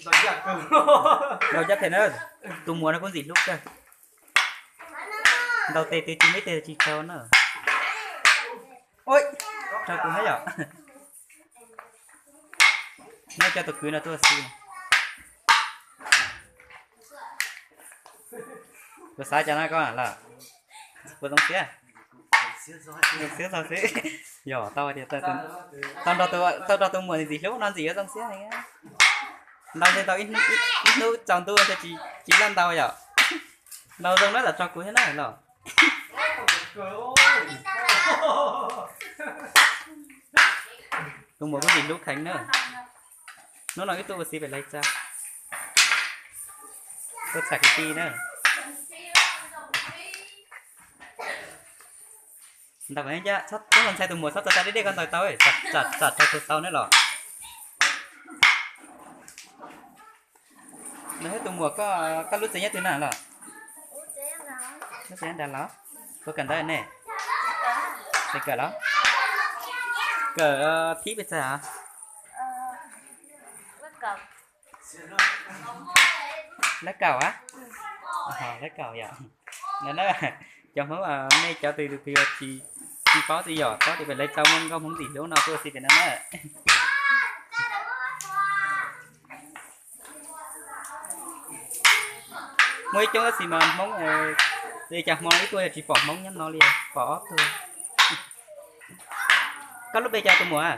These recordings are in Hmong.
Ntau caj phem na, tus muam no kuj ntxim hlub kawg. Ntau tes twg tsis muaj ib teg tsis tau na. Rau kuv thiab yom. Neb coj tus kwv no tuaj xwb. Kuv xav cov no koj los, kuv zoo siab, zoo siab txog xwb. Yog tau tias tau nrog tus muam ntxim hlub no ntxim yuav zoo siab heev. Ntau ntej tau ib hnub tsaus ntuj thiaj tsis laj ntau yom. Ntau zoo na, lam tso kuv thiab na los. Tus muam kuj ntxim hlub kheev na. Hnub no wb tuaj ua si pem Lais Tsau, tuaj txhais kwv tij na. Ntawm tub hluas ntxhais tus muam txhob txav txav deb deb koj ntaus tau, tsam tsam tsam tau ne los. Nws thiab tus muam koj, koj lub tsev nyob twg na los? Lub tsev nyob nrad los? Puas kawm ntawv ne? Kawm los? Kawm thib pes tsawg os? Lab kaum a? Lab kaum yom. No na, cov Hmoob, nej cov twg twg tsis paub twb yog paub tias pem Lais Tsau muaj nkauj Hmoob ntxim hlub no tuaj si pem no na. Muaj ib coob tab sis mas Hmoob, cas hmo no ib tuaj yog tsis pom Hmoob nyob no li, pom ob tug. Koj lub npe cas tus muam?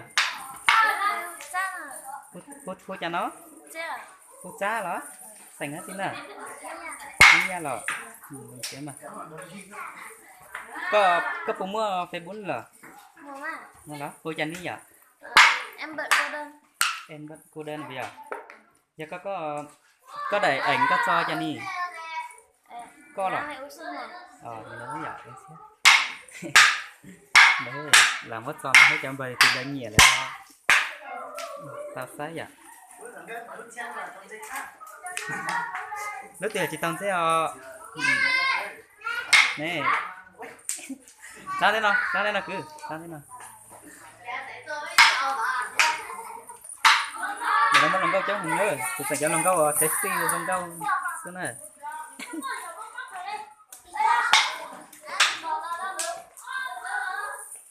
Hu cas no? Hu Tsab los? Xeem dab tsi na? Hmoob Yaj los? Koj puas muaj Facebook lawm? Hu cas ni yom? Em Kuj Đơn yog. Yog koj, koj daim eem koj tso cas ni? Koj los? Lam muab tso no thiab cov npawg twg lawv nyiam lawm tau saib yom. Lub twg tsis tau ntxeb os? Ne, txav nteb no, txav nteb no kwv, txav nteb no. Ntawm no muaj hluas nkauj coob heev na, kuv tseem cov hluas nkauj uas sexy zoo nkauj xwb na.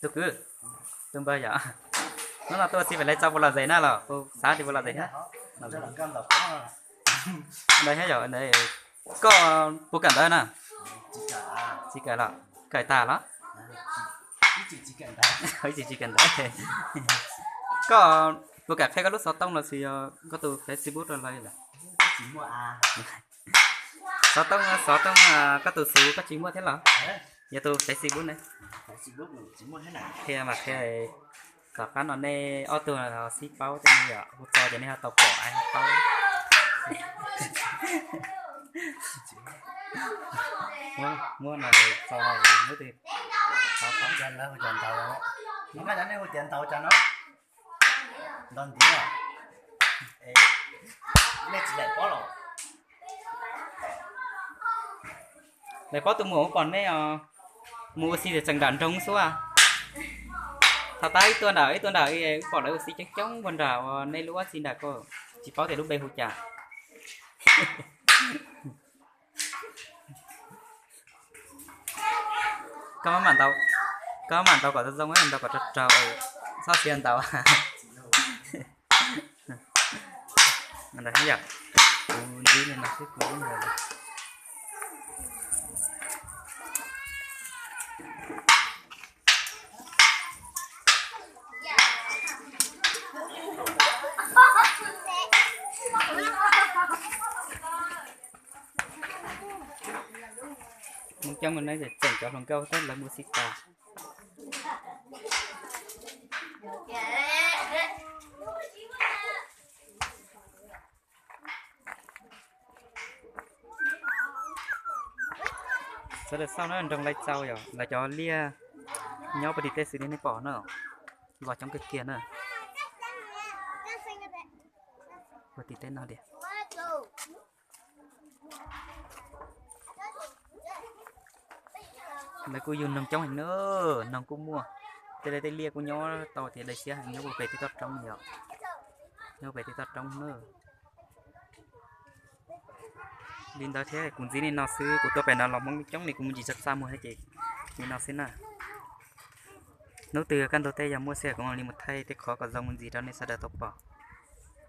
Tus kwv, tus npawg yom, hnub no tuaj si pem Lais Tsau puas lom zem na los, puas xav tias puas lom zem thiab? Ntawd thiab yom, koj puas kawm ntawv na? Tsis kawm los? Kawm tag los? Ib tsis tsis kawm ntawv. Koj puas kam qhia koj lub xov tooj los sis yog koj tus Facebook rau lawv lawm? Xov tooj, xov tooj koj tus xov koj tsis muaj thiab los? Yog tus Facebook ne? Qhia mas qhia, tom qab no nej ob tug ho sib paub tej no yom, hu txog ces nej ho tau pom es ho paub. Muab no txog no, muab tus, lawv hu cas ntaus, nej hu tias ntaus cas no? Ntaus ntiav, nej tsis daim pob los? Daim pob tus muam ua pom nej os, mus ua si tseem nram nroog xwb. Thaum tab ib tuaj nram, ib tuaj nram wb pom lawv ua si coob coob puag nram uas nej lub ua si nram ko, tsis paub tias lub npe hu cas. Koj mam ntaus, koj mam ntaus kom zoo zoo, ntaus kom raug raug, txhob xiav ntaus. Yom, kuv ntsib li no xwb kuv ib ntawd. Mus coob no tseem cov hluas nkauj thiab lawv mus xi tas. Sawv daws xauj na, nroog Lais Tsau yom, lawv cov liaj nyob puag tim tej xwb li nej pom na, los coob kawg kiag na. Puag tim tej no tias lawv kuj yug noog coob heev na, noog kuj muaj, tej liaj tej liaj kuj nyob tau tias daim siab heev, nyob puag pem tij toj roob yom, nyob pem tij toj roob na. Li ntawd thiab kuv ntxiv li no xwb, kuv tuaj pem no los Hmoob coob li, kuv mus ntsis txaj txaj muag thiab ces li no xwb na. Hnub twg kaj ntug tej yog muaj xwb kuv mam li mus thaij tej qhov kom zoo mus ntxiv rau nej sawv daws tau pom.